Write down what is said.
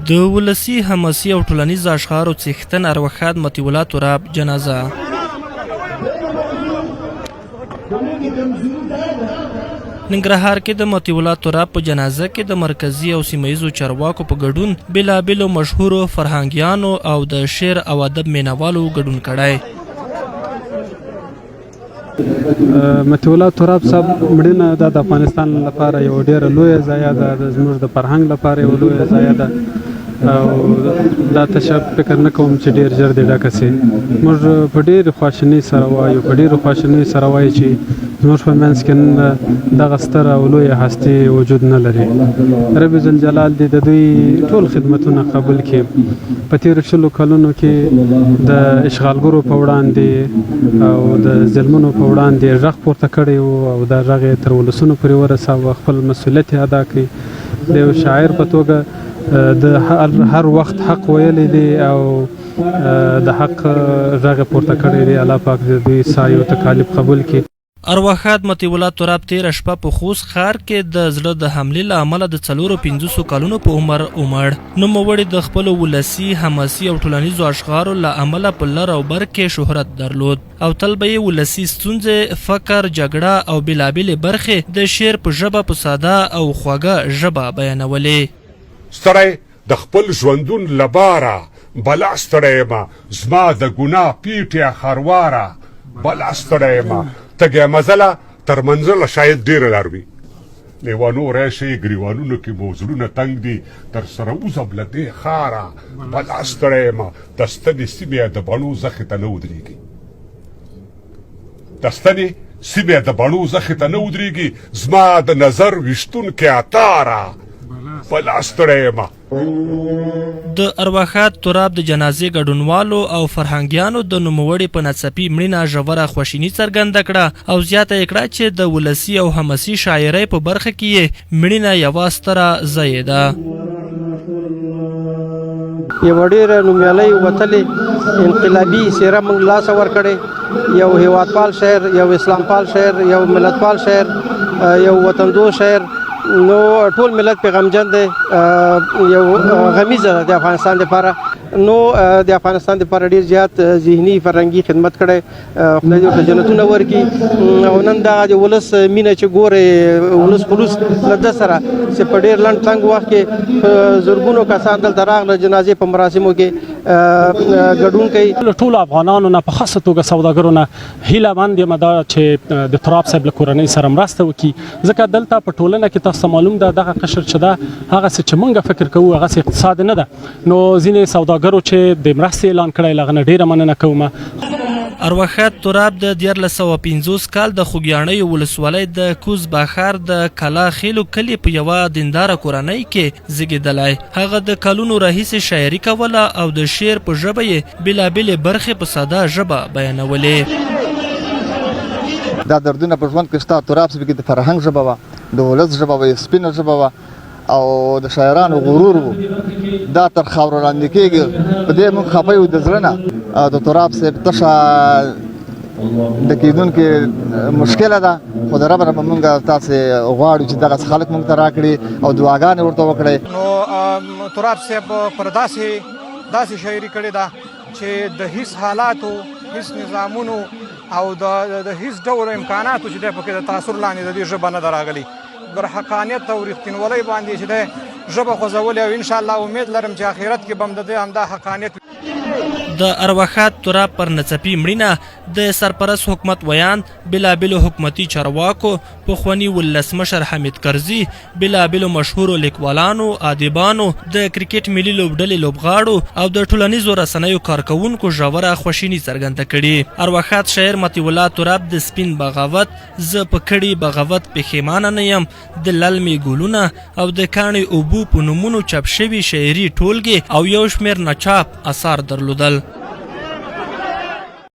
د ولسي، حماسي او ټولنیزو اشعارو څښتن ارواښاد مطیع الله تراب جنازه. ننګرهار کې د مطیع الله تراب په جنازه کې د مرکزي او سیمه ییزو چارواکو په ګډون بېلابېلو مشهورو فرهنګیانو او د شعر او ادب مینوالو ګډون کړی. مطیع الله تراب صاحب مړینه دا د افغانستان لپاره یو ډیره لویه ضایع ده، د زموږ د فرهنګ لپاره یو لویه ضایع ده او دا تشه فکر نه کوم چې ډیر ژر دې ډکه شي. موږ په ډېرې خواشینۍ سره وایو، په ډېرې خواشینۍ سره وایو چې زموږ په منځ کې نن دغه ستره او لویه هستي وجود نه لري. رب ذوالجلال دې د دوی ټول خدمتونه قبول کړي. په تېرو شلو کلونو کې د اشغالګرو په وړاندې او د ظلمونو په وړاندې غږ پورته کړی و او دا غږ یې تر ولسونو پورې ورساوه، خپل مسؤلیت یې ادا کړ. د یو شاعر په توګه د هر وخت حق ویلی دی او د حق غږ پورته کړی دی. الله پاک دې دوی سعی او تکالیف قبول کړي. ارواښاد مطیع الله تراب تېره شپه په خوست ښار کې د زړه د حملې له امله د څلورو پنځوسو کلونو په عمر ومړ. نوموړي د خپلو ولسي، حماسي او ټولنیزو اشعارو له امله په لر او بر کې شهرت درلود او تل به یې ولسي ستونزې، فقر، جګړه او بېلابېلې برخې د شعر په ژبه په ساده او خوږه ژبه بیانولې. ستړی د خپل ژوندون له باره بلا ستړی یمه زما د ګناه پیټی خرواره بلا ستړی یمه تږی مزله تر منزله شاید ډیره لار وي لیوانو راشئ ګریوانونو کې مو زړونه تنګ دي در سره وځم له دې ښاره بلا ستړی یمه د ستنې سیمې د بڼو زخې ته نه ودرېږي د ستنې سیمې د بڼو زخې ته نه ودرېږي زما د نظر ویشتونکې عطاره بلا ستړی یم. د ارواښاد تراب د جنازې ګډونوالو او فرهنګیانو د نوموړي په ناڅاپي مړینه ژوره خواشیني څرګنده کړه او زیاته یې کړه چې د ولسي او حماسي شاعرۍ په برخه کې یې مړینه یوه ستره ضایع ده. یوه ډېره نومیالۍ وتلې انقلابي څېره موږ لاسه ورکړې، یو هیوادپال شاعر، یو اسلامپال شاعر، یو ملتپال شاعر، یو وطندوست شاعر، نو ټول ملت په غمجن دی، یو غمیزه ده د افغانستان لپاره. نو د افغانستان لپاره ډیر زیات ذهني فرهنګي خدمت کړی، خدای دې ورته جنتونه ورکړي. او نن دا د ولس مینه چې ګورې، ولس خلوص له ده سره چې په ډیر لنډ تنګ وخت کې زرګونو کسان دلته راغله جنازې په مراسمو کې ګډون کوي. له ټولو افغانانو نه په خاصه توګه سوداګرو نه هیله مند یم دا چې د تراب صاحب له کورنۍ سره مرسته وکړي، ځکه دلته په ټولنه کې تاسو ته معلوم ده دغه قشر چې ده هغسې چې مونږ فکر کوو هغسې اقتصاد نه ده، نو ځینې سوداګرو چې د مرستې اعلان کړی له هغه نه ډېره مننه کوم. ارواښاد تراب د 1350 کال د خوږیاڼیو ولسوالۍ د کوز باښار د کلا خېلو کلي په یوه دینداره کورنۍ کې زیږېدلی. هغه د کلونو راهیسې شاعري کوله او د شعر په ژبه یې بېلابېلې برخې په ساده ژبه بیانولې. دا دردونه په ژوند کې شته. تراب صاحب کې د فرهنګ ژبه وه، د ولس ژبه وه، سپینه ژبه وه او د شاعرانو غرور وو. دا تر خاورو لاندې کېږي، په دې موږ خفه یو د زړه نه. د تراب صاحب تشه د کېدونکې مشکله ده، خو د رب نه به مونږ تاسې غواړو چې دغسې خلک مونږ ته راکړي او دعاګانې ورته وکړئ. نو تراب صاحب پر داسې شاعري کړې ده چې د هیڅ حالاتو، هیڅ نظامونو او د هیڅ ډول امکاناتو چې دی پکې د تاثر لاندې د دې ژبه نه ده راغلې. پر حقانیت او رښتینولۍ باندې چې دی ژبه خوځولې او انشاءالله امید لرم چې آخرت کې به هم د دې همدا حقانیت. د ارواښاد تراب پر ناڅاپي مړینه د سرپرست حکومت ویاند، بېلابېلو حکومتي چارواکو، پخواني ولسمشر حامد کرزي، بېلابېلو مشهورو لیکوالانو، ادیبانو، د کرکټ ملي لوبډلې لوبغاړو او د ټولنیزو رسنیو کارکوونکو ژوره خواشیني څرګنده کړې. ارواښاد شاعر مطیع الله تراب د سپین بغاوت، زه په کړي بغاوت پښېمانه نه یم، د للمې ګلونه او د کاڼي اوبو په نومونو چاپ شوي شعري ټولګې او یو شمېر ناچاپ اثار درلودل.